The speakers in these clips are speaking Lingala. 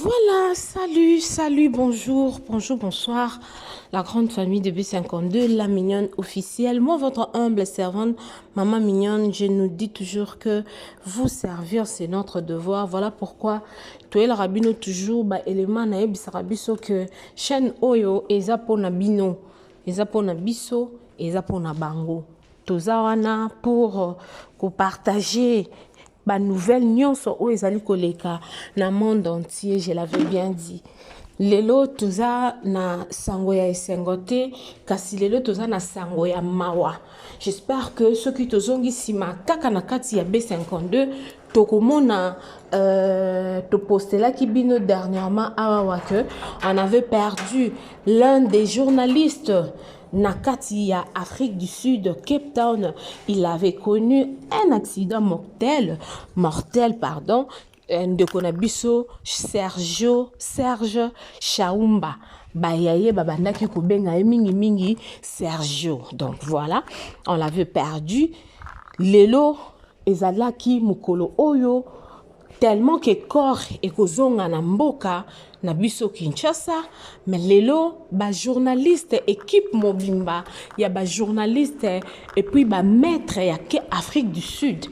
Voilà, salut, salut, bonjour, bonjour, bonsoir. La grande famille de B52, la mignonne officielle. Moi, votre humble servante, Maman Mignonne, je nous dis toujours que vous servir, c'est notre devoir. Voilà pourquoi, toyelaka bino toujours, ba élément na yebisaka biso que chaîne oyo eza pona bino, eza pona biso, eza pona bango. Toza wana pour kopartager ba nouvelle nyonso oyo ezali koleka na monde entier. Je l'avais bien dit, lelo toza na sango ya esengo te, kasi lelo toza na sango ya mawa. J'espère que soki tozongi nsima kaka na kati ya B52, tokomona topostelaki bino dernièrement awawa que on avait perdu l'un des journalistes na kati ya Afrique du Sud, Cape Town. Il avait connu un accident mortel, mortel, pardon. Ndeko na biso Sergio, Serge Shaumba, bayaye babandaki kobenga ye mingimingi Sergio. Donc voilà, on l'avait perdu. Lelo ezalaki mokolo oyo tellement que corps ekozonga na mboka na biso Kinshasa. Mais lelo bajournaliste, équipe mobimba ya bajournaliste et puis bamaître ya ke Afrique du Sud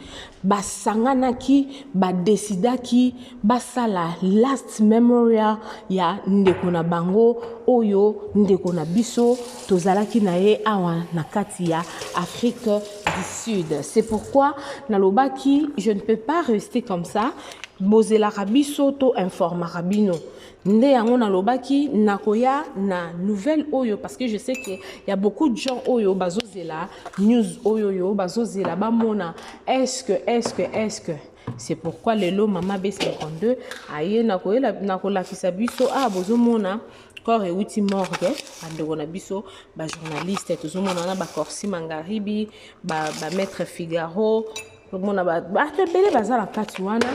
basanganaki, badesidaki basala last memorial ya ndeko na bango oyo, ndeko na biso tozalaki na ye awa na kati ya Afrique du Sud. C'est pourquoi nalobaki, je ne peux pas rester comme ça. Bozelaka biso, to informaka bino nde yango nalobaki nakoya na nouvelle oyo, parce que je sais que y a beaucoup de gens oyo bazozela news oyo, oyo bazozela bamona est-ce que, est-ce que, est-ce que. C'est pourquoi lelo Mama B52 aye nakoyela nakolakisa biso. Ah, bozomona corps euti morgue. Bandeko na biso bajournaliste, tozomona wana bacorsi mangaribi, bamaître ba Figaro, tomona bato ebele baza na kati wana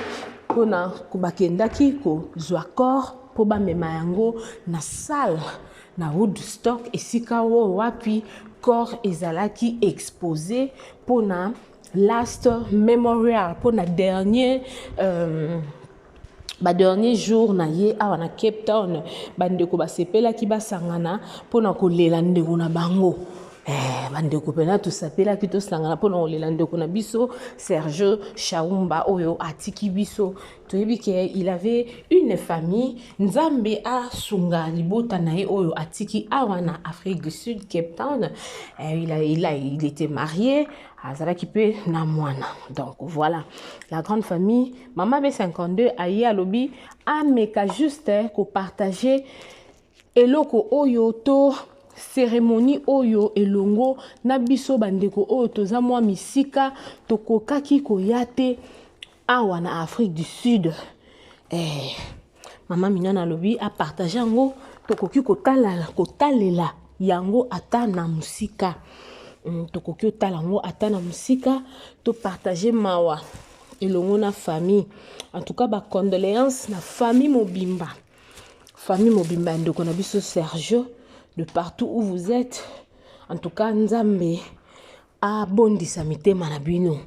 mpona bakendaki kozwa corps mpo bamema yango na salle na Woodstock, esika oyo wapi corps ezalaki exposé mpona last memorial, mpona dernier badernier jour na ye awa na Cape Town. Bandeko basepelaki basangana mpona kolela ndeko na bango. Bandeko mpena tosapelaki tosangana mpona kolela ndeko na biso Sergio Shaumba oyo atiki biso. Toyebi ke il avait une famille. Nzambe asunga libota na ye oyo atiki awa na Afrique du Sud, Cape Town. Il était marié, azalaki mpe na mwana. Donc voilà, la grande famille, Mama B52 aye, alobi ameka juste kopartage eloko oyo to cérémonie oyo elongo na biso bandeko oyo toza mwa misika, tokokaki koya te awa na Afrique du Sud. Mama Mignonne alobi apartage yango, tokoki kotalela yango ata na mosika. Tokoki kotala yango ata na mosika, topartage mawa elongo na famille. En tout cas, bacondoléance na famille mobimba, famille mobimba ya ndeko na biso Sergio, de partout où vous êtes. En tout cas, Nzambe abondisa mitema na bino,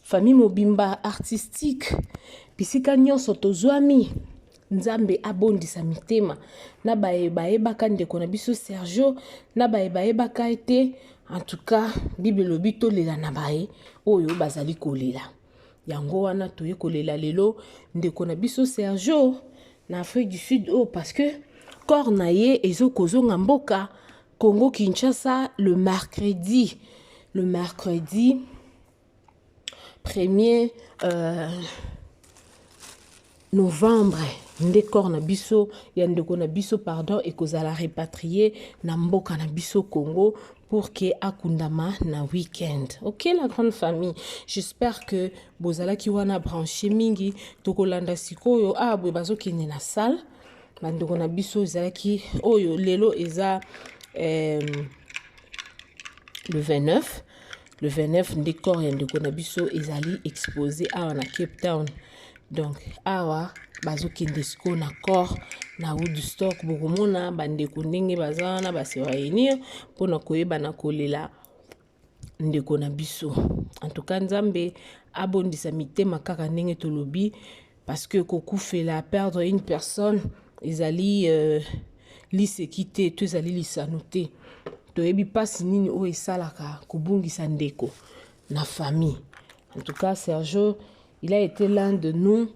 famille mobimba artistique, bisika nyonso tozwami. Nzambe abondisa mitema na baye bayebaka ndeko na biso Sergio, na baye bayebaka ete. En tout cas, Bible elobi tolela na baye oyo bazali kolela. Yango wana toye kolela lelo ndeko na biso Sergio na Afrique du Sud oyo, parce que corps na ye ezokozonga mboka Congo Kinshasa le mercredi 1er novembre nde corps na biso, ya ndeko na biso, pardon, ekozala rapatrié na mboka na biso Congo pour que akundama na week-end. Ok, la grande famille, j'espère que bozalaki wana branché mingi. Tokolanda sikoyo awa boye bazokende na salle. Bandeko na biso, ezalaki oyo lelo eza le 29, le 29 nde corps ya ndeko na biso ezali exposé awa na Cape Town. Donc awa bazokende sikoyo na corps na Woodstock. Bokomona bandeko ndenge baza wana, base réunir mpona koyeba na kolela ndeko na biso. En tout cas, Nzambe abondisa mitema kaka ndenge tolobi. Parce que kokufela, perdre une personne, ezali liseki te, to ezali lisano te. Toyebi mpasi nini oyo esalaka kobungisa ndeko na famille. En tout cas, Sergio, il a été l'un de nous.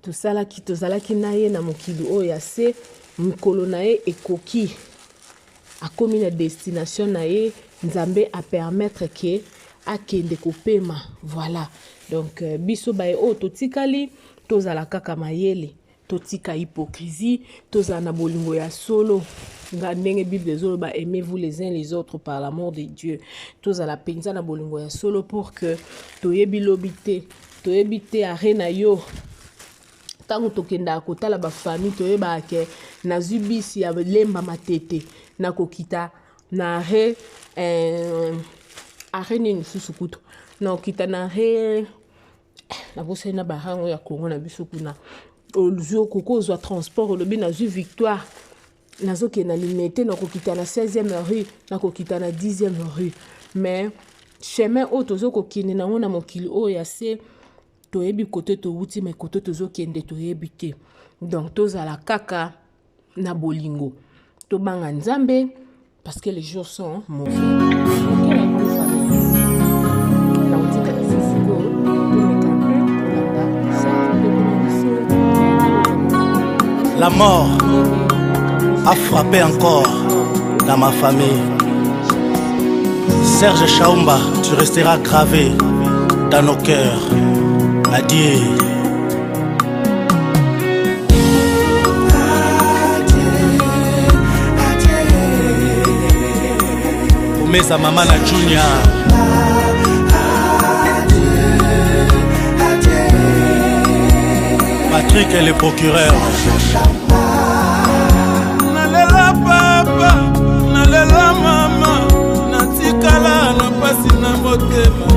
Tosalaki, tozalaki na ye na mokili oyo ya se. Mokolo na ye ekoki, akomi na destination na ye. Nzambe apermettre ke akende kopema. Voilà. Donc biso baye oyo totikali, tozala kaka mayele, totika hypocrisie, tozala na bolingo ya solo. Nga ndenge Bible ezoloba: "Aimez-vous les uns les autres par l'amour de Dieu." Tozala mpenza na bolingo ya solo pour que toyebi lobi te, toyebi te are na yo. Ntango tokendaka kotala bafamille, toyebaka ke nazwi bisi ya Lemba Matete, nakokita na arrêt arrêt nini lisusu kutu, nakokita na arrêt, nabosani na barango ya Kongo na biso kuna. Ozwi, okoki ozwa transport, olobi nazwi Victoire, nazokende na Limete, nakokita na 16e rue, nakokita na 10e rue. Mais chemin oyo toza kokende nango na mokili oyo ya se, toyebi kote towuti, me kote tozokende toyebi te. Donc tozala kaka na bolingo, tobanga Nzambe, parce que les jours sont mauvais. Ok, la grande famille, nakotika biso sikoyo, tomeka mpe kolanda ndeko na biso. La mort a frappé encore dans ma famille. Serge Chaumba, tu resteras gravé dans nos cœurs. Adieu. Omeza mama na Junior. Patrick est le procureur. Nalela papa, nalela mama, natikala na mpasi na motema.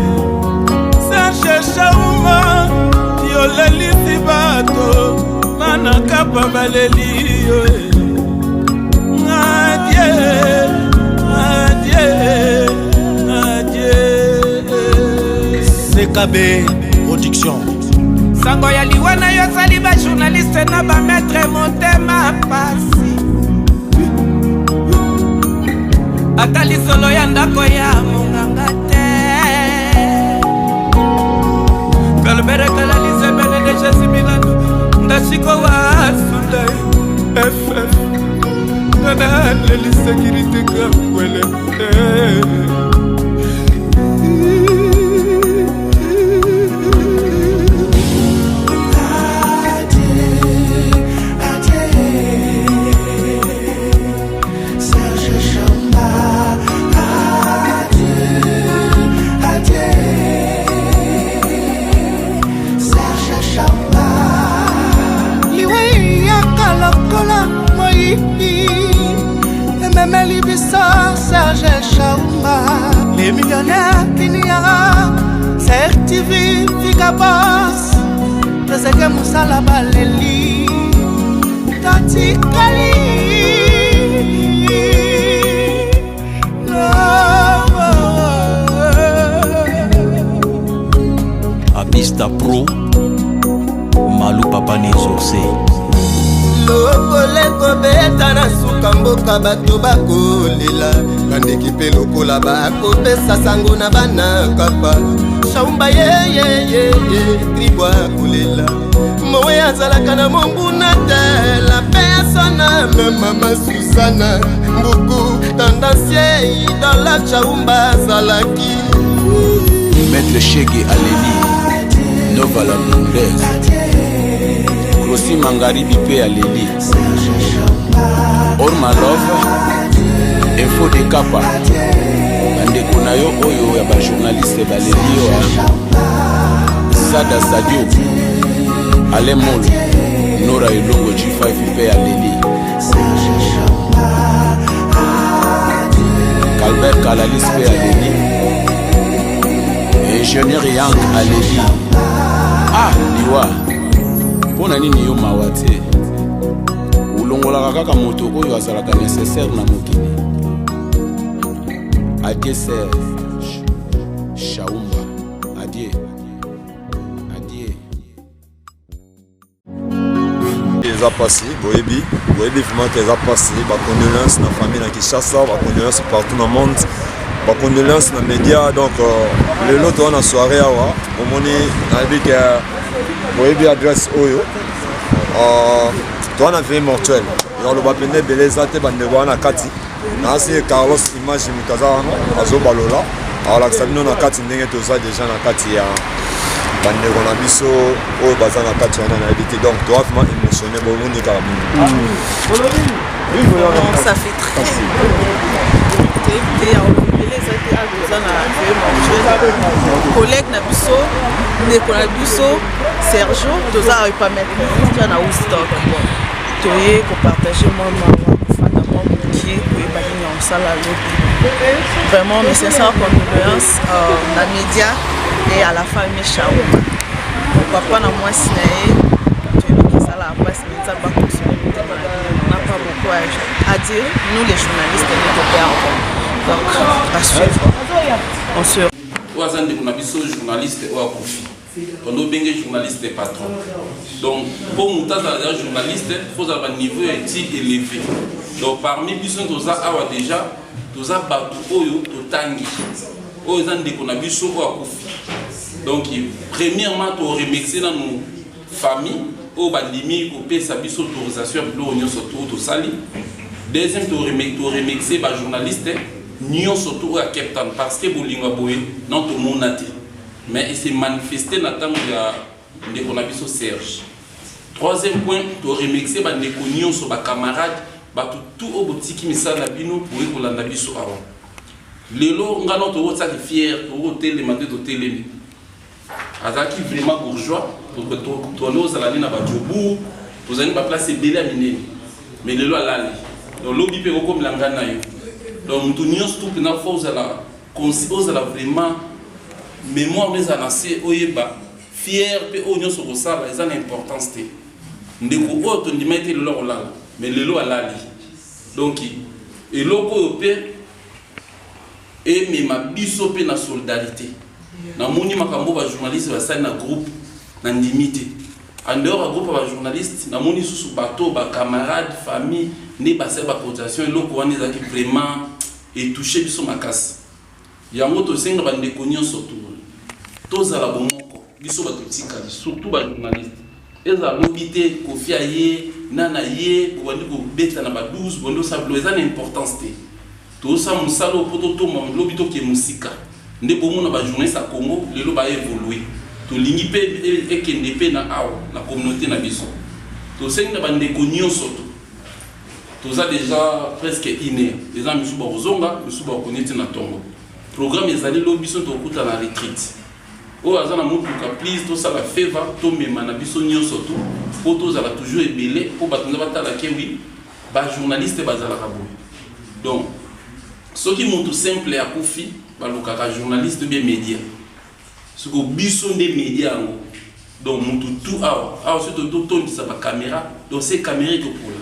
Serge Shauma, yolelisi bato, bana Kapa baleli yo. Adieu, adieu, adieu. CKB Production. Sango ya liwa na yo osali bajournaliste na bamaître motema pasi. Ata lisolo ya ndako ya monganga te. Kalberekala lizebene de Jésus Milano ndashiko wasunda ff nganaleli sécurité kangwele. Serge Chamba, adieu, adieu. Serge Chamba. Liwa eyaka lokola moyibi, ememeli biso Serge Chaumba, les millionnaires kiniara Sertv Fika Bos tozeke mosala baleli totikali. Abista Pro, Malu Papa Nizose. Lokole kobeta na suka mboka, bato bakolela, bandeki mpe lokola bakopesa sango na bana Kapa. Shaumba yeyeyeye tribwa kolela, mowe azalaka na monguna te. La persona mama Susana Mbuku, tendancier idola, Chaumba azalaki. Maître Shege aleli, Nova la Bundes, Krosi Mangaribi mpe aleli, Ormalove Info de Kapa, bandeko na yo oyo ya bajournaliste baleli yo. Sada Sadio, Alain Molo, Nora Elongo G5 mpe aleli, Calbert Kalalis mpe aleli, Ingénieur Yank aleli. Ah, liwa, mpo na nini yo mawa te? Olongolaka kaka moto oyo azalaka nécessaire na mokili. Adieu Serge Shaumba, adieu, adieu. Eza pasi, boyebi, boyebi vraiment que eza pasi. Ba condoléances na famille na Kinshasa, ba condoléances partout na monde, ba condoléances na média. Donc lelo toza na soirée awa, omoni, nayebi ke boyebi adresse oyo. Toza na veillée mortuaire, yaloba pene ebele eza te. Bandeko wana na kati, nasi Carlos Image, moto aza wana azobalola, alakisa bino na kati ndenge toza déjà na kati ya bandeko na biso oyo baza na kati wana. Nayebi te, donc toza vraiment émotionné, bomoni kaka bino. Ça fait très te ya ebele eza te. Awa toza na veillée mortuaire, collègue na biso, ndeko na biso Sergio. Toza awa epa maître na Woodstock, toye kopartage mwa mawa, kofanda mwa mokie, koyeba nini ya kosala lobi. Vraiment, mes sincères condoléances na média et à la famille Shauma, papa na mwasi na ye. Toyebi ezala mpasi, mais Nzambe akonsole motema na bino. On n'a pas beaucoup à dire, nous les journalistes, nous toperdre. Donc à suivre, on se Oyo aza ndeko na biso journaliste oyo akufi, tondo obenge journaliste patron. Donc mpo moto azala deja journaliste, fo ozala baniveau ya étude élevé. Donc parmi biso toza awa déjà, toza bato oyo totangi. Oyo eza ndeko na biso oyo akufi. Donc premièrement, toremercie nanu famille oyo bandimi kopesa biso autorisation ya biloko nyonso to tosali. Deuxième, toremercie bajournaliste nyonso to oyo ya Cape Town, parce que bolingo ya boye non tomona te, mais ese manifeste na ntango ya ndeko na biso Serge. Troisième point, toremercie bandeko nyonso, bacamarade, bato tu oyo botiki misala na bino, boye kolanda biso awa lelo. Nga no tokotiaki fier, tokotelema nde totelemi. Azalaki vraiment bourgeois. Tone ozala nde na bajobour, tozali baplace ebele ya minene, mais lelo alali. Donc lobi mpe kokomela ngai na yo. Donc motu nyonso tu mpena fo ozala, ozala vraiment mémoire no ezala na se, oyeba fier mpe oyo nyonso kosala eza na importance te. Ndeko oyo tondima ete lelo akolala, mais lelo alali. Donc eloko oyo mpe emema biso mpe na solidarité. Namoni makambo bajournaliste basali na groupe, nandimi te. En dehors ya groupe ya bajournaliste, namoni lisusu bato, bacamarade, famille nde basali bacotisation. Eloko wana ezalaki vraiment etouche biso makasi. Yango tosenga bandeko nyonso tu tozala bomoko, biso bato tikali, surtout bajournaliste. Ezala lobi te Kofi aye nana ye, bobandi kobeta na ba 12, bondi osala bilo, eza na importance te. Tozosala mosala oyo mpo totoma lobi, tokee mosika. Nde bomona bajournaliste ya Congo lelo baévolue, tolingi mpe ekende mpe na awa na communauté na biso. Tosengi na bandeko nyonso to toza déjà presque une heure, eza misusu bakozonga, misusu bakoni ti na ntongo. Programme ezali lobi, biso tokokuta na retraite. Oyo aza na motuka, please tosala favor, tomema na biso nyonso tu mpo tozala toujours ebele, mpo bato nza batala ke wi, bajournaliste bazalaka boye. Donc soki motu simple akufi, balukaka journaliste bien média. Siko biso nde média yango. Donc motu tu awa awa, soki totondisa bacaméra, donc se caméra ekopola.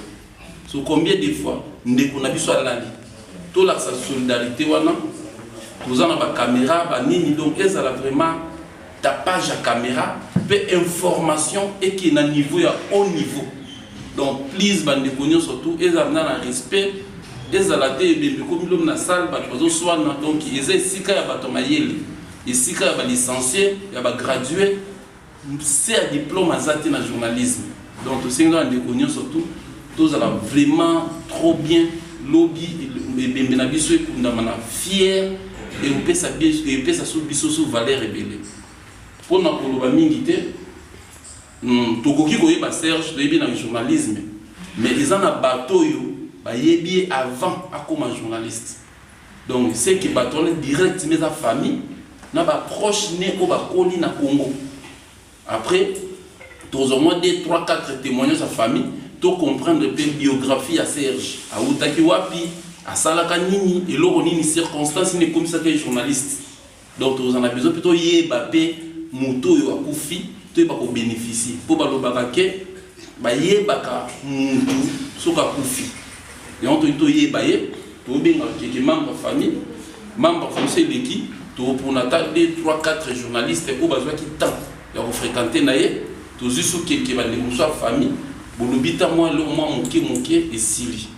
So combien de fois ndeko na biso alali, tolakisa solidarité wana. Toza na bacaméra banini, donc ezala vraiment tapage ya caméra mpe information ekende na niveau ya haut niveau. Donc please, bandeko nyonso tu, ezala na respect, ezala te ebembe komi lobi na salle, bato bazoswana. Donc eza esika ya bato mayele, esika ya balicencie, ya bagradue, se ya diplôme aza te na journalisme. Donc tosengi na bandeko nyonso tu tozala vraiment trop bien. Lobi ebembe na biso ekundama na fier, epesa so biso so valeur ebele. Mpona koloba mingi te, tokoki koyeba Serge, toyebi na journalisme, mais eza na bato oyo bayebi ye avant akóma journaliste. Donc c'est que bato wana direct, mais eza famille na baproche ne oyo bakoli na Congo. Après tozwa mwa 2 3 4 témoignages ya famille, tocomprendre mpe biographie ya Serge, awutaki wapi, asalaka nini, eloko nini, circonstance nini ekomisaki ye journaliste. Donc toza na besoin mpe toyeba mpe moto oyo akufi, toyeba kobénéficie, mpo balobaka ke bayebaka mutu soki akufi. Yango toyi toyeba ye, tobengaka keke membre ya famille. Membre ya famille so eleki, topona ata 2 3 4 journaliste oyo bazwaki temps ya kofréquente na ye. Tozwi so keke bandeko mosusu ya famille. Bolobi ta mwa eloko mwa moke moke esili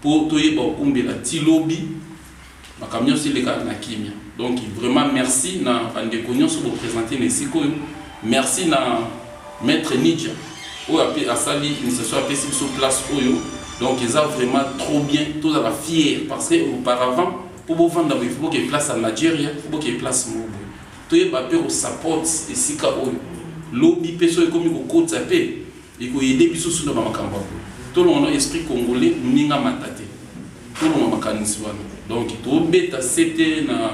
po toyeba kokumbela ti lobi makambo nyonso eleka na kimia. Donc vraiment merci na bandeko nyonso bo presenter na esika oyo. Merci na maître Nidja oyo ape asali initiation apesi biso place oyo. Donc eza vraiment trop bien, tozala fier parce que auparavant po bovanda boye faut boke place ya Nigeria, faut boke place moko boye. Toyeba pe ko support esika oyo lobi pe soki ekomi kokotisa pe eko aider biso su na ba makambo ya boye. Tolonga na esprit congolais moninga amata te, tolonga makanisi wana. Donc tobeta sete na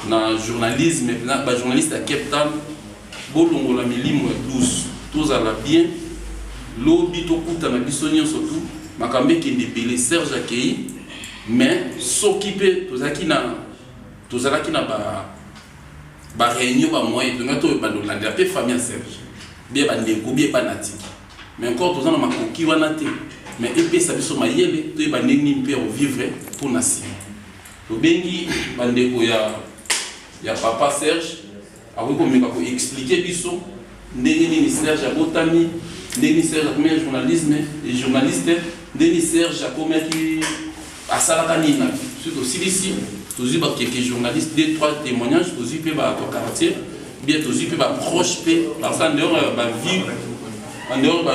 na journalisme na ba journaliste ya Cape Town, bolongola milimo ya 12, tozala bien lobi tokutana biso nyonso tu makambo ekende ebele. Serge akei mais soki pe tozalaki na tozalaki na ba ba réunion ba moyen tonga to bando landela pe famille ya Serge bien ba ndeko bien bana tiki mais encore toza na makoki wana te mais epesa biso mayele toyeba ndenge nini mpe ya kovivre mpo na nsima. Tobengi bandeko ya ya papa Serge akoki komeka ko expliquer biso ndenge nini Serge abotami, ndenge nini Serge akomaki journalisme et journaliste, ndenge nini Serge akomaki asalaka nini na vie. Soki tosilisi tozwi ba quelques journalistes, deux trois témoignages, tozwi mpe bato ya quartier bien, tozwi mpe ba proche mpe parce en dehors ya ba vie, en dehors ba,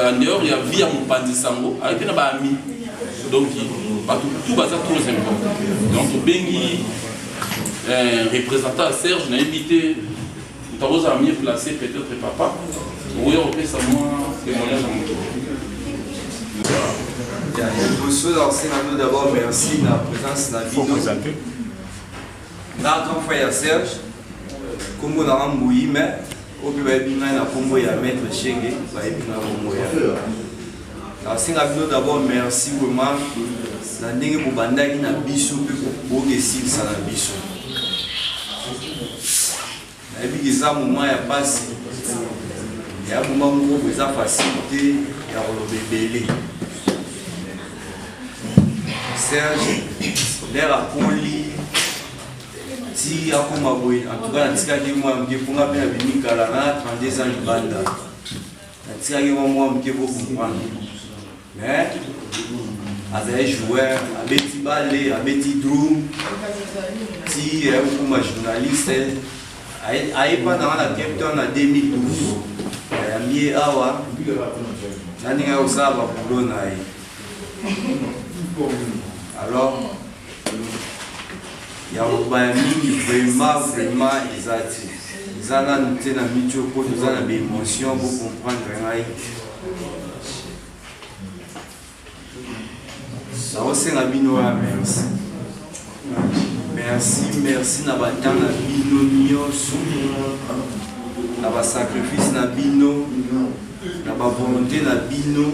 en dehors ya vie ya mopanzi sango aye mpe na ba amis, donc bato tout baza trop important. Donc tobengi représentant ya Serge, nayebi te moto akozala mieux placé, peut-être papa okoya kopesa mwa témoignage ya moto. Liboso na kosenga bino d'abord merci na présence na bino. Nga grand frère ya Serge, kombo na nga Mbuyi, mais oyo mpe bayebi ngai na kombo ya Maître Shenge, bayebi ngai kombo ya. Nasenga bino d'abord merci vraiment na ndenge bobandaki na biso mpe boke esilisa na biso. Nayebi ke eza moment ya pasi, ya moment moko eza facile te ya koloba ebele. Serge lere akoli ti akoma boye, en tout cas natikaki mwa moke mpo nga mpe nabimi kala na 32 ans libanda, natikaki mwa mwa moke po comprendre, mais azali joueur, abeti bale, abeti drum ti ayokoma journaliste. Ayepa nanga na Cape Town na 2012, ayambi ye awa na ndenge akosala babulo na ye. Alors ya koloba ya mingi vraiment vraiment eza te, eza nanu te na miti oyo mpo toza na baémotion, bocomprendre ngai. Nakosenga bino ya merci merci merci na batemp na bino nyonso, na basacrifice na bino, na bavolonté na bino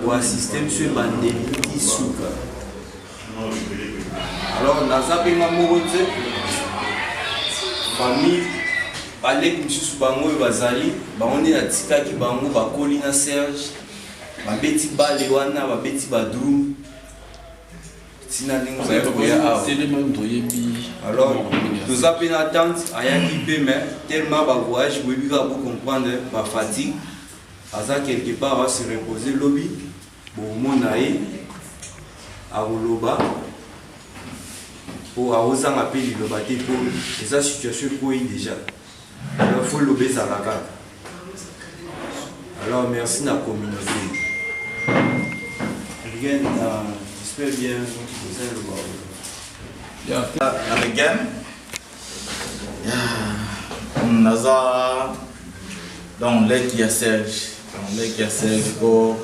boassiste biso ebandeli ti suka. Alors naza mpe nga moko te, famille baleki misusu bango oyo bazali bango nde natikaki bango bakoli na Serge, babeti bale wana, babeti badrum ntina ndenge ozali koya awa. Alors toza mpe na tante ayaki mpe, mais tellement bavoyage boyebi kaka, bocomprendre bafatigue, aza quelque part ase reposer, lobi bomona ye akoloba po akozanga mpe liloba te, po eza situation ekoyi déjà, alors faut loba ezala kaka. Alors merci na communauté rien, j'espère bien oza loba. Na again naza donc leki ya Serge, donc leki ya Serge ko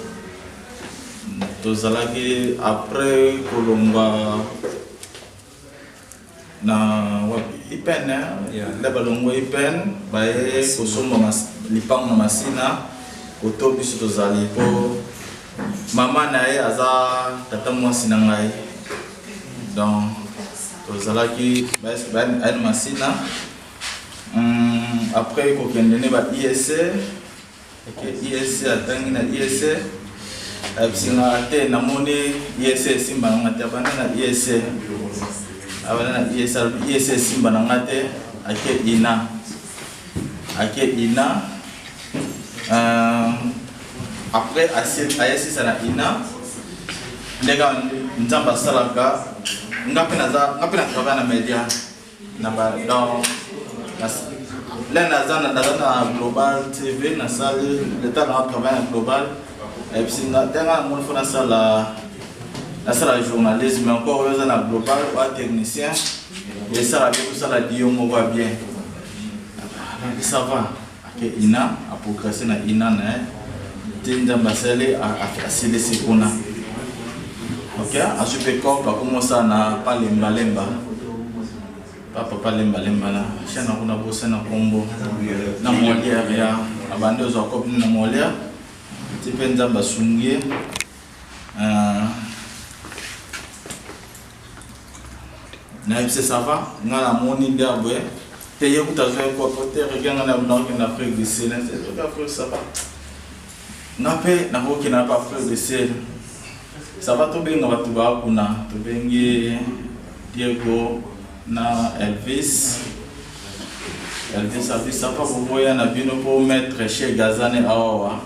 tozalaki après kolongwa na wapi IPN nde balongwa IPN baye kosomba lipango na Masina koto biso tozali po mama na ye aza tata mwasi na ngai, donc tozalaki baye na Masina. Après kokende ne ba ISC, eke ISC atangi na ISC, ayebisi nga te namoni ISC esimba na nga te, abanda na ISC, abanda na ISC, alobi ISC esimba na nga te, ake INA, ake INA. Après ayesisa na ina ndenge Nzambe asalaka nga mpe naza nga mpe na travaille na media na ba dans là naza na naza na global tv nasali leta na travaille na global ayebisi nga ndenge namoni fo nasala nasala journalisme encore oyo oza na global oa technicien esala bien tosala dio moko ya bien ça va ake ina aprogresse na ina na ye te nzambe asali asilisi kuna ok azwi mpe corp akomosala na palembalemba pa papa lembalemba na chaine kuna bosana nkombo na molière ya abandi ozwa corp na molière ti mpe nzambe asungi ye euh, nayebise ça va nga namoni nde aboye te ye kuta azwaki kopo te rege nga nakokende afrique du sud nazoki afrique ça va nga mpe nakokende na afrique du sud ça va tobenga bato baa kuna tobengi diego na elvis elvis abisa mpo boboya na bino mpo maître chez gazane awawa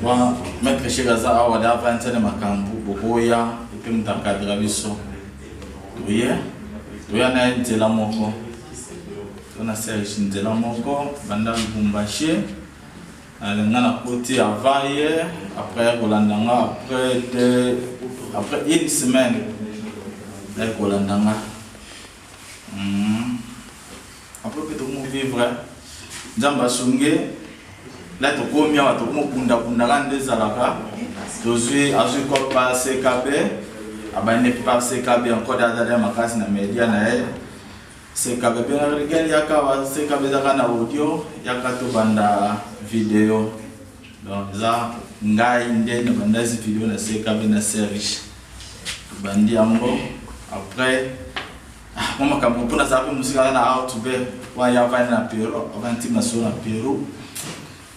wa maître chez gaza awa da avandisani makambo boboya epe moto akadra biso toye toya na ye nzela moko to na serge nzela moko banda lubumbashi nga nakoti avant ye après ya kolanda nga après deux après une semaine naye kolanda nga hmm. Après mpe tokomi vivre nzambe asungi la tokomi awa tokomi obundabundaka nde ezalaka tozwi azwi copa ckb abandi pa ckb encore azali ya makasi na media na ye ckb mpe na rigel yaka awa ckb ezaka na audio yaka tobanda video donc eza ngai nde nabandasi video na ckb na serge tobandi yango après Ah, mwa makambo mpo nazala mpe mosika aza na out be wana ye avandi na peru avandi ti masolo na peru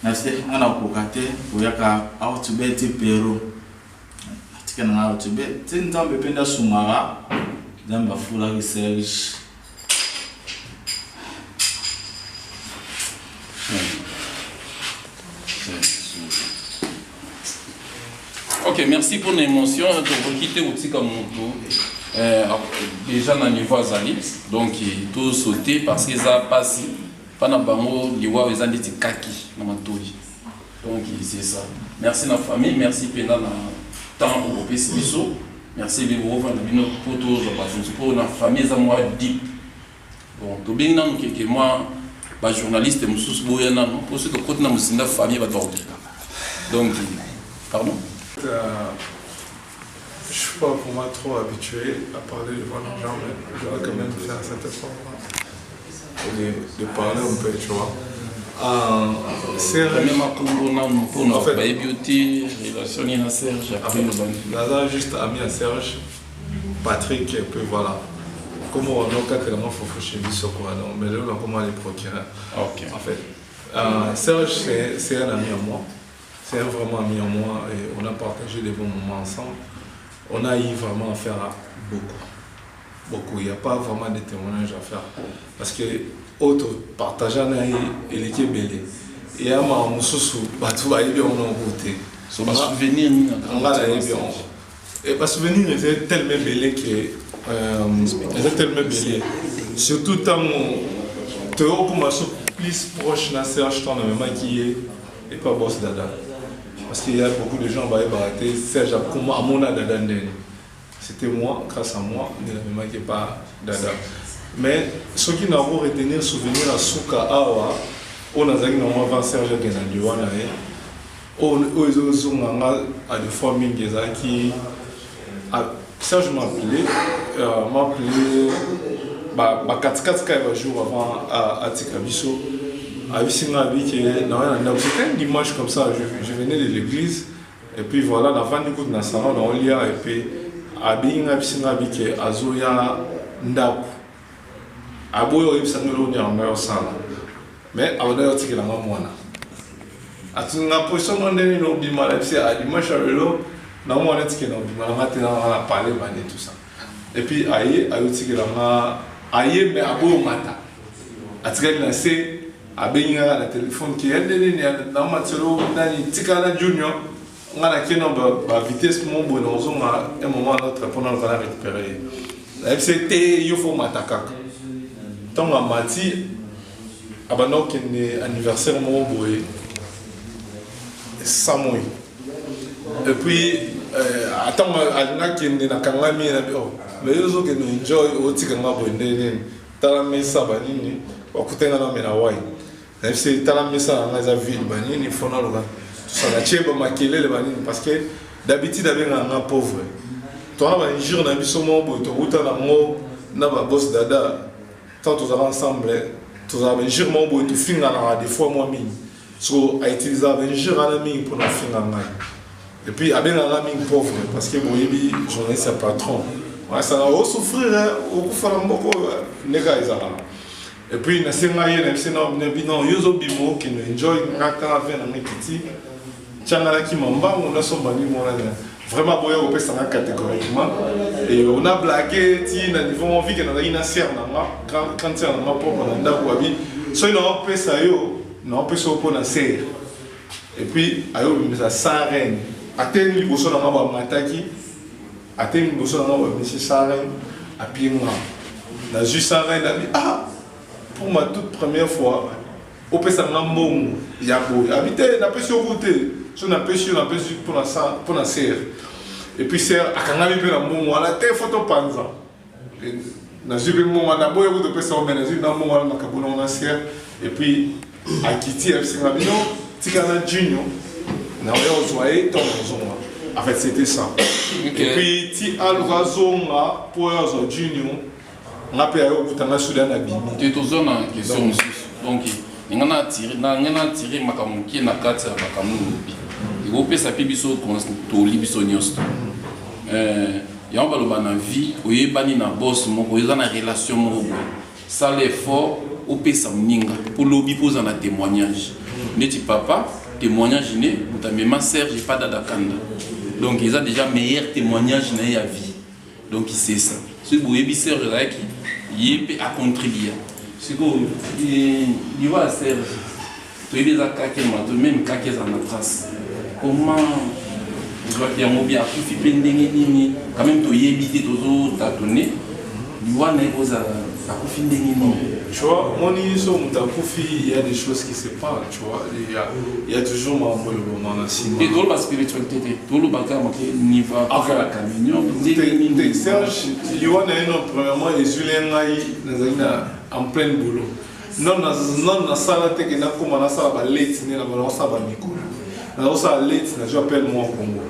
nase nga nakoka te koyaka out be ti peru natika na nga out be ti nzambe mpe nde asungaka nzambe afulaki serge Ok, merci pour l'émotion. Tokoki te kotika moto euh, déjà na niveau azali donc to sauter parce que eza pasi mpa na bango liwa eza ndeti kaki na matoi donc c'est ça merci na famille merci mpenza na temps oyo bopesi biso merci ebele bokofanda bino mpo tozwa bato mosusu mpo na famille eza mwa deep Bon, tobengi nanu keke mwa ba journaliste mosusu boya nanu mpo soki tokoti na mozinda famille bato bakobika donc pardon euh, je suis pas vraiment trop habitué à parler devant les gens, mais je vais quand même faire cet effort de, de parler un peu, tu vois. Euh, Serge. En fait, relation na Serge. Naza juste ami à Serge. Patrick et puis voilà. Comment on a tellement fufu chez biso quoi donc mais là comment les procureur. OK. En fait, euh, Serge c'est un ami à moi. C'est un vraiment ami à moi et on a partagé des bons moments ensemble. On a eu vraiment à faire beaucoup. Beaucoup. Il n'y a pas vraiment de témoignages à faire. Parce que autre partageant eleki ebele eya makambo mosusu bato bayebi yango na yango te so basouvenir nini nga nayebi yango Et ba souvenir eza tellement ebele que euh, eza tellement ebele surtout ntango toyokokoma so plus proche na Serge ntango namemaki ye epa boss dada parce qu'il y a beaucoup de gens bayebaka te Serge akoma amona dada ndeni c'était moi grâce à moi nde namemaki epa dada mais soki nako retenir souvenir ya suka awa oyo nazalaki nango avant Serge akende na liwa na ye oyo ezozonga nga à des fois mingi ezalaki Serge m'a appelé euh, m'a appelé bakatikati kaka ya bajour avant atika biso ayebisi nga abi ke naoya na ndako c'était un dimanche comme ça je, je venais de l'église et puis voilà navandi kutu na salon naolia et puis abengi nga ayebisi nga abi ke azoya ndako aboyi oyebisa nga eloko nini yango osala mais abandaki otikela nga mwana atuni nga position ngo ndenge nini obima na bisi ah, dimanche ya lelo na mwana etikela obima na nga te na nga na pale bande tout ça et puis aye ayotikela nga aye mais aboyi omata atikali na se. Abengi nga na telefone ke ya nde nini namatelo nani tika na junior nga nake na ba vitesse moko boye nakozonga un moment à notre mpo naluka na récupéré ye. Nayebisi ye te yo fo omata kaka. Ntango amati abanda kokende anniversaire moko boye samoi et puis ntango alingi akende nakangami ye nabi oh mais yo ozokende enjoy otika nga boye nde nini tala mesa banini bakutani nga namela wine nayebisi tala mesa na nga eza vide banini fo naluka tosala tie bamakelele banini parce que d'habitude abengaka nga pauvre towana bainjure na biso moko boye towuta nango na babos dada ntango tozalaka ensemble tozala bainjure moko boye tofinganaka des fois mwa mingi so autilisaka bainjure wana mingi mpona kofinga ngai et puis abengaka nga mingi pauvre parce que boyebi journaliste ya patron asala osouffrir okufa na mboka oyo ndeka ezalaka. Et puis nasenga ye nayebisi na non yo ozobima okende enjoy nga tala ve na nga ekiti tianga nakima mbangu nasomba nini wana vraiment boya kopesa nga catégoriquement. Et on a blagué ti na niveau moko vike nazalaki na sere na nga grande sere na nga propre na ndako abi soki naopesa yo naopesa yo mpo na sere. Et puis ayobimisa sans reine atemi liboso na nga bamataki atemi liboso na nga babimisi sans reine apie nga nazwi sans reine abi ah pour ma toute première fois opesa nga mbongo ya boye abi te napesi yo ku te so napesi yo napesi mpo na sere. Et puis sere akangami mpe na mbongo wana te fo topanza nazwi mpe mbongo wana boye kutu opesa yo me nazwi na mbongo wana nakabona na sere. Et puis akiti abisinga bino tika na junior na oya ozwa ye ntango ozonga. En fait c'était ça. Et puis ti aluka azonga mpo oyo azwa junior nga mpe ayo okuta nga suda na bimi te toza na question mosusu. Donc nga na atire na nga na atire makambo moke na kati ya makambo olobi ekopesa mpe biso toli biso nyonso. Yango baloba na vie oyebani na boss moko eza na relation moko boye sala effort opesa moninga mpo lobi mpo oza na témoignage. Neti papa témoignage ne moto amema Serge epa dada kanda. Donc eza déjà meilleur témoignage na ye ya vie. Donc c'est ça. Soki boyebi Serge azalaki ye mpe acontribua sikoyo liwa ya Serge toyebi eza kake mato même kake eza na trace. Comment ozwaki yango bien akufi mpe ndenge nini? Quand même toyebi te tozotatone liwa na ye kozala akufi ndenge nini? Tu vois, moni so moto akufi, il y a des choses qui se parlent, tu vois. Il y a toujours mambo elobama na nsima. Te toloba spiritualité te toloba kaka moke niveau akufa na camion ndenge nini? Serge liwa na ye no premièrement ezwili ngai nazali na en plein boulot. Non non nasala te ke nakóma nasala balete nde na nasala bamikolo nazosala lete nazwi appel mwa Congo.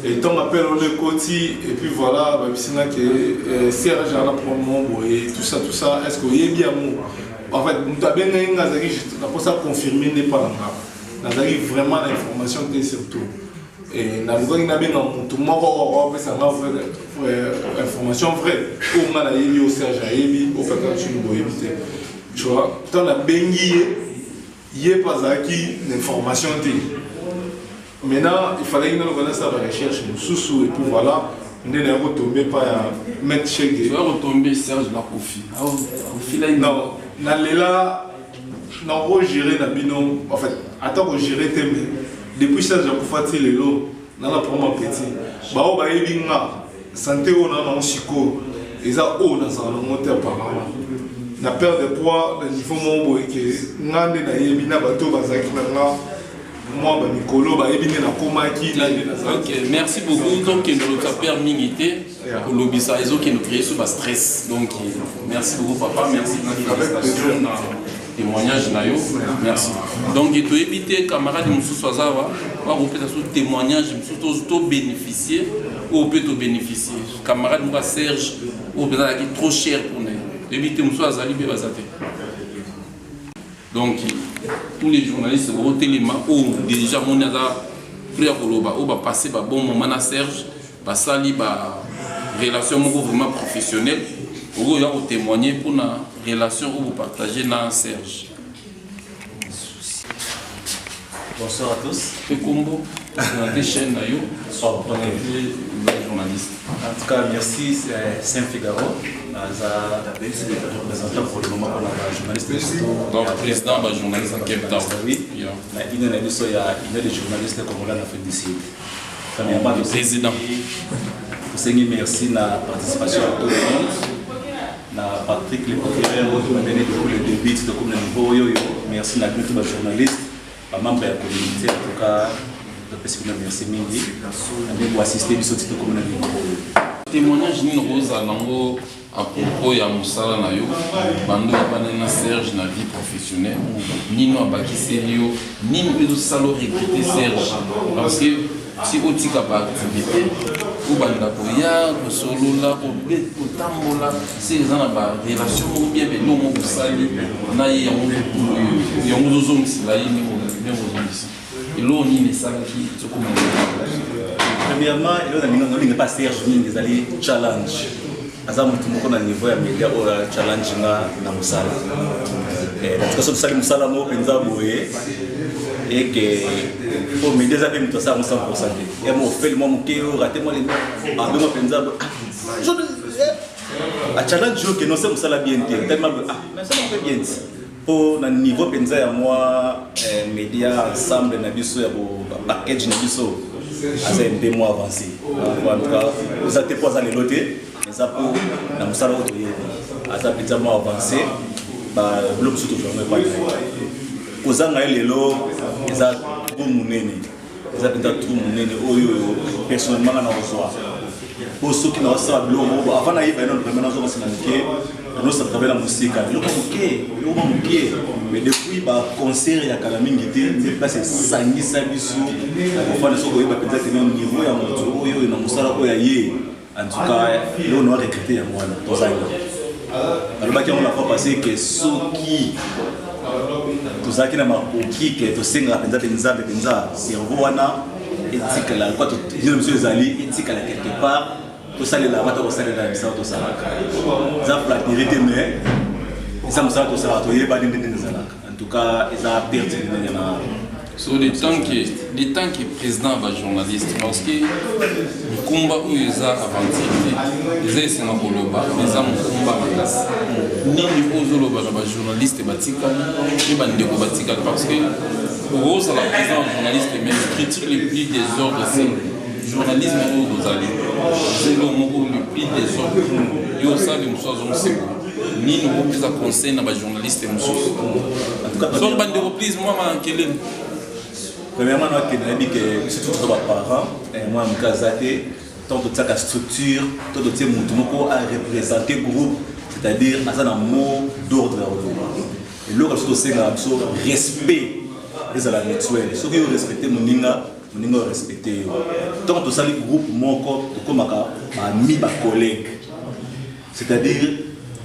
Et ntango appel wana ekoti et puis voilà babisi nga ke Serge ana problème boye tout ça tout ça est ce que oyebi yango? En fait moto abengaki nga azalaki naposa confirme nde mpa na nga nazalaki vraiment na information te surtout. Et nalukaki nabenga motu moko apesa nga information vraie oyo nga nayebi oyo Serge ayebi oyo kaka tuni boyebi te. Tu vois, ntango nabengi ye ye mpe azalaki na information te. Maintenant il fallait naluka nasala barecherche mosusu et puis voilà nde naya kotombe pa ya maître Chege. Kotombe Serge bakufi. Non nalela nakogere na bino en fait ata kogere te mais depuis Serge akufa ti lelo nana problème petit bao bayebi nga santé oyo na nango sikoyo eza oyo nazala nango te apparemment na perte de poids na niveau moko boye ke nga nde nayebi na bato oyo bazalaki na nga mwa bamikolo bayebi nde nakomaki na nde nazalaki. Ok, merci beaucoup. Tokende kolobisa père mingi te kolobisa ezokende créer so bastress. Donc merci beaucoup papa, merci na félicitation na témoignage na yo, merci. Donc toyebi te camarade mosusu aza awa bakopesa so témoignage mosusu tobénéficie oyo mpe tobénéficie camarade moko ya Serge oyo mpenza azalaki trop cher mpona ye. Toyebi te mosusu azali mpe baza te. Donc tous les journalistes bakotelema oyo déjà moni aza prêt ya koloba oyo bapasse babon moment na Serge basali ba relation moko vraiment professionnelle oyo ya kotémoigner mpona relation oyo bopartage na Serge. Bonsoir à tous. Mpe kombo? Présenter chaîne na yo, oh, présenter journaliste. En tout cas, merci Saint Figaro, aza représentant pour le moment pour la journaliste. Donc président ba journaliste à Cape Town. Oui. Yeah. Na union na biso ya union des journalistes congolais en Afrique du Sud. Premièrement, président. Tosengi merci na participation à tout le monde. Na Patrick le procureur oyo tobandani depuis le début tokomi na niveau oyo oyo. Merci na bino to ba journaliste, ba membre ya communauté en tout cas topesi bino merci mingi na ndenge boassiste biso ti tokomi na niveau oyo. Témoignage nini okozala nango à propos ya mosala na yo bando oyebani na Serge na vie professionnelle nini abakiseli yo nini mpe ezosala oregrete Serge parce que si otika baactivité obanda koya kosolola kotambola se eza na barelation moko bien belo moko osali na ye yango yango ozozongisela ye ndenge ozongisa eloko nini esalaki sokoma? Premièrement, eloko nalinga pa Serge mingi ezali challenge. Aza motu moko na niveau ya media oyo challenge nga na mosala. Natika so tosali mosala moko mpenza boye eke po media eza mpe moto asala ngo 100 te, ya mo ofeli mwa moke orate mwa lelo abenga mpenza achallenge yo ke nose mosala bien te tellement ah mais ça mpe bien ti mpo na niveau mpenza ya mwa media ensemble na biso ya package na biso aza mpe mwa avancé. En tout cas eza te mpo aza lelo te, eza mpo na mosala oyo toyebi aza mpenza mwa avancé. Biloko mosusu tozwa yango epai na ye. Kozanga ye lelo eza trou monene, eza mpenza trou monene oyo personnellement nga na kozwa po soki naosala biloko moko avant nayeba ye nano vraiment nazonga nsima moke, nanosala travail na mosika eloko moke, eloko moke, mais depuis baconcert ya kala mingi te nde place esangisa biso na kofanda. Soki oyeba mpenza keno niveau ya moto oyo na mosala oyo ya ye, en tout cas eloko na regrete yango wana tozangi. Nalobaki yango la fois passé ke soki tozalaki na makoki ke tosengaka mpenza mpe Nzambe mpenza cerveau wana etikala kwa bino biso ezali etikala quelque part tosalela ata kosalela misala tosalaka. Eza flatterie te, mais eza mosala tosalaka, toyebani ndenge ezalaka. En tout cas eza perte ndenge na So le temps que président ba journaliste, parce que mokumba oyo eza aventure te, eza esenga koloba, eza mokumba makasi. Nini oyo ozoloba na bajournaliste batikali mpe bandeko batikali? Parce que okozala président ya journaliste, mais critique le plus désordre, c'est journalisme oyo tozali, eza eloko moko le plus désordre. Yo osali mosusu azongiseko nini? Okopesa conseil na bajournaliste mosusu soki bandeko, please, mwa makelele. Premièrement, nakende nayebi ke biso toza baparent, mwana moke aza te. Ntango totiaka structure to totie motu moko areprésente groupe, c'est-à-dire aza na mot d'ordre ya koloba. Eloko biso tosengaka biso, respect ezala mutuel. Soki yo respecte moninga, moninga oyo respecte yo. Ntango tosali groupe moko, tokomaka baami, bacollègue, c'est-à-dire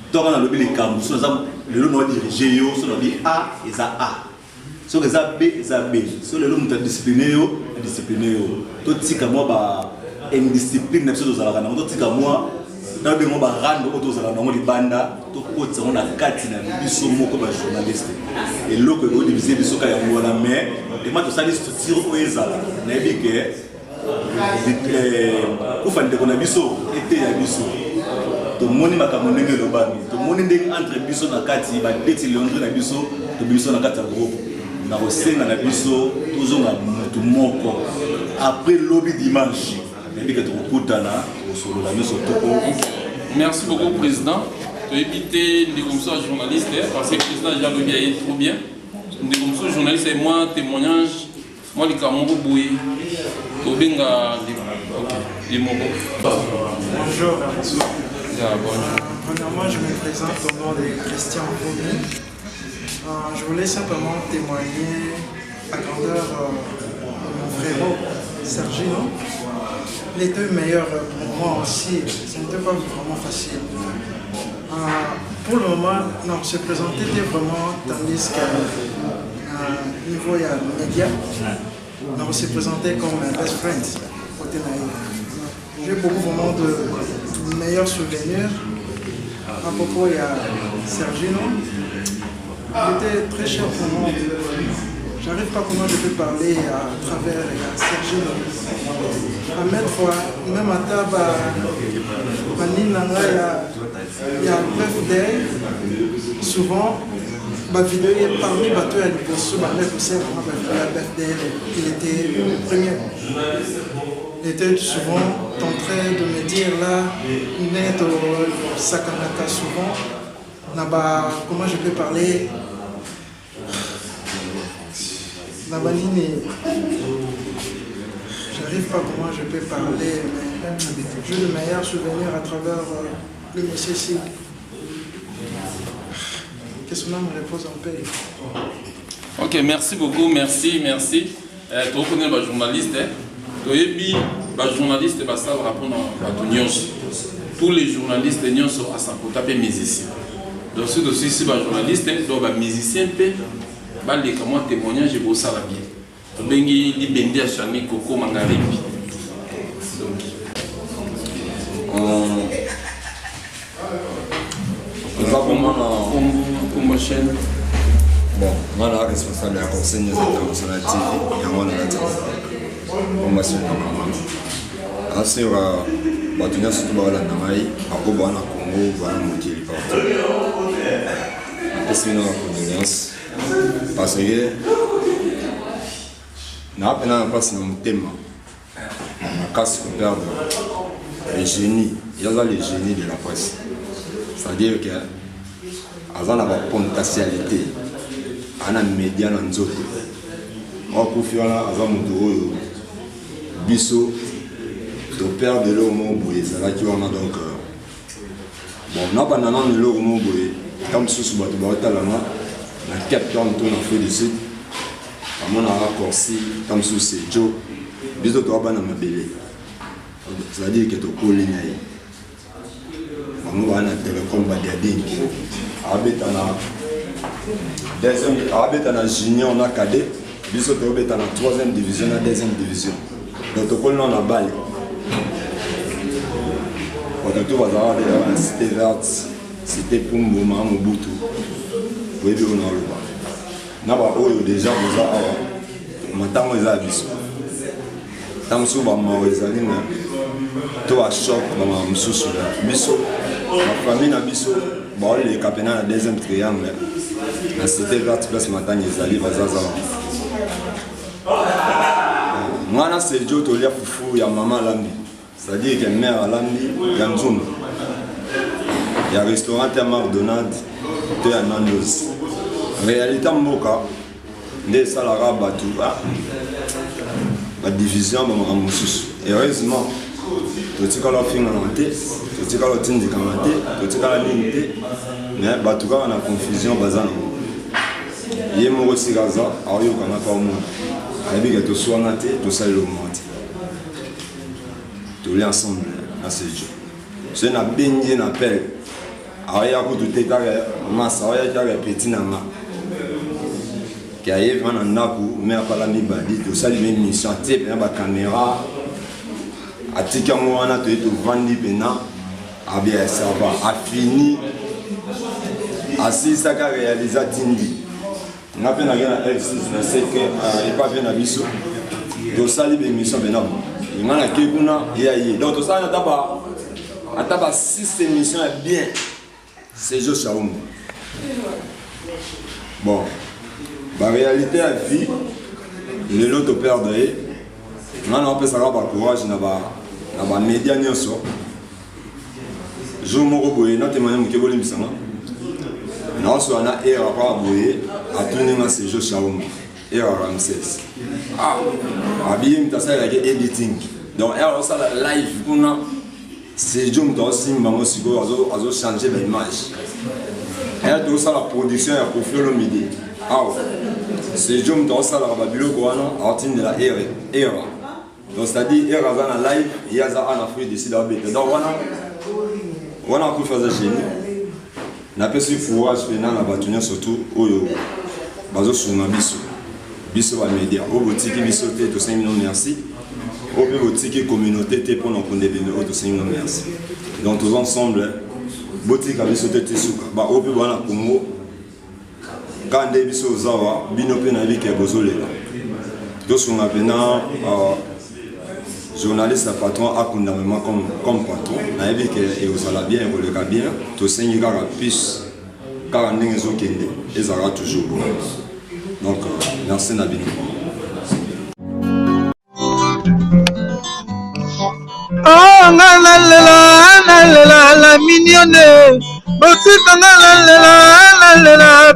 ntango nalobi likambo so naza lelo na odirige yo, so nalobi A, eza A, soki eza B, eza B. So lelo moto adiscipline yo, adiscipline yo. Totika mwa ba indiscipline na biso tozalaka nango, totika mwa nabengo barando oyo tozalaka nango libanda, tokotisa yango na kati na biso moko bajournaliste. Eloko ekodivise biso ka yango wana, mais ema tosali structure oyo ezala. Nayebi ke kufa ndeko na biso eteya biso, tomoni makambo ndenge elobami, tomoni ndenge entre biso na kati badeti leondre na biso tobimi biso na kati ya groupe. Na kosenga na biso tozonga motu moko après lobi dimanche, nayebi ke tokokutana, tokosolola nyonso toko. Merci beaucoup, président. Toyebi te ndeko mosusu ya journaliste, parce que président déjà alobi aye trop bien. Ndeko mosusu journaliste, mwa témoignage, mwa likambo moko boye tobenga ye moko. Bonjour. Yeah, bonjour. Premièrement, je me présente au nom de Christian Vomi. Je voulais simplement témoigner à grandeur de mon frérot Sergino. Les deux meilleurs pour moi aussi, ce n'était pas vraiment facile. Pour le moment, non, se présenter était vraiment tandis qu'à niveau il y a média, on s'est présenté comme un best friend côté naïf. J'ai beaucoup vraiment de meilleurs souvenirs. À propos, il y a Sergino. Il était très cher pour moi. J'arrive pas comment je peux parler à travers ya Sergino. À maintes fois, même ata ba banini na ngai ya, ya birthday, souvent ba vidéo ye parmi bato ya liboso bandaki kosala nga ba vidéo ya birthday, il était le premier. Il était souvent en train de me dire là, net sakanaka souvent na ba comment je peux parler na banini j'arrive pas comment je peux parler mais j'ai le meilleur souvenir à travers euh, le monsieur si que son âme repose en paix. Ok, merci beaucoup, merci, merci. Eh, tokokonela bajournaliste eh. Toyebi bajournaliste basalaka mpona bato nyonso, tous les journalistes nyonso asapota mpe musicien. Donc soki tosilisi bajournaliste, donc bamusicien mpe baleka mwa témoignage ekosala bien. Tobengi libende ya Charlie Koko Mangaribi. Donc Eza vraiment na kombo chaîne. Bon, nga na responsable ya Conseil News International TV, yango wana nati formation ya mama. Asira bato nyonso to baolanda ngai, bako baa na Congo, baa na mokili partout. Napesi bino na condoléance parce que naa mpena na mpasi na motema makasi koperdre le génie. Ye aza le génie de la presse, c'est-à-dire que aza na bapotentialité, aza na média na nzoto. Akufi wana aza moto oyo biso toperdre eloko moko boye ezalaki wana. Donc euh, bon, nabanda nano eloko moko boye. Ta mosusu bato baotalanga na Cape Town to na Afrique du Sud, bamonaka Corsi, ta mosusu Sejo. Biso toa bana mabele, c'est-à-dire ke tokoli na ye. Bango baa na telecom badiadingi, abeta na deuxième, abeta na junior na cadet, biso tobeta na troisième division na deuxième division. Donc tokoli nano na bale. Bato to bazalaka deja na Cité Verte, Cité Pumbu, Maa Mobutu, oyebi oyo naoloba na baoyo deja boza awa. Matango eza ya biso, ntango mosusu bamawa ezali na to bachoc, bamawa mosusu na biso, bafamille na biso baoleka mpena na deuxième triangle na Cité Verte, place matanga ezali, bazaza wana. Nga na Sergio tolia fufu ya mama alambi, c'est-à-dire que mère alambi ya nzungu ya restaurant ya McDonald to ya Nandos. Réalité mboka nde esalaka bato badivision, bamakambo mosusu. Heureusement totikala ofingana te, totikala otindikana te, totikala nini te, mais bato kaka na confusion baza nango. Ye moko esika aza aoyokana mpe aomona, ayebi ke toswana te, tosaleli omwa te, tolia ensemble na Sejo. Soki nabengi ye na appel, aoya kutu te, kaka masa aoya, kaka petit na nga ke aye vraimen na ndako. Me apala mibali tosali me mission, atie mpena bacaméra, atiki yango wana, toye tovandi mpena abia sava, afini, asilisaka réalise, atindi nga mpe nake na F6 na seke epa mpe na biso tosali baémission mpena. Bo nga nake kuna, ye aye, donc tosali ata ba 6 émission ya bien. Sejo Shaumba, bon, baréalité ya vie, lelo toperdre ye. Nga na opesaka bacourage na bamédia nyonso. Jour moko boye, natemanya moke, bolimbisanga, naosola na era kaka boye, atuni nga Sejo Shaumba, era Ramses, ah, abiye moto asalelaki editing. Donc era osala live kuna, Sejo moto aosimba bango sikoyo, azochange baimage. Era tozosala production ya Kofi Olomide awa, Sejo moto aosalaka babiloko wana, aotindela era. Donc c'est-à-dire era aza na live, ye aza en Afrique du Sud, aobeta. Donc wana wana akufi, aza génie. Napesi courage mpena na bato nyonso tu oyo bazosunga biso, biso bamédia oyo botiki biso te, tosengi bino merci. Oyo mpe botiki communauté te mpona konde ebembe oyo, tosengi bino merci. Donc toza ensemble, botika biso te, tisuka. Baoyo mpe baa na Congo. Kaka nde biso ozawa bino mpe nayebi ke bozolela. Tosunga mpena uh, journaliste ya patron akunda vraiment comme, comme patron. Nayebi ke ekozala bien, ekoleka bien. Tosengi kaka puce kaka ndenge ezokende ezalaka toujours bon. Donc euh, merci na bino. Oh, nga nalela nalela la mignonne botika nga nalela nalela.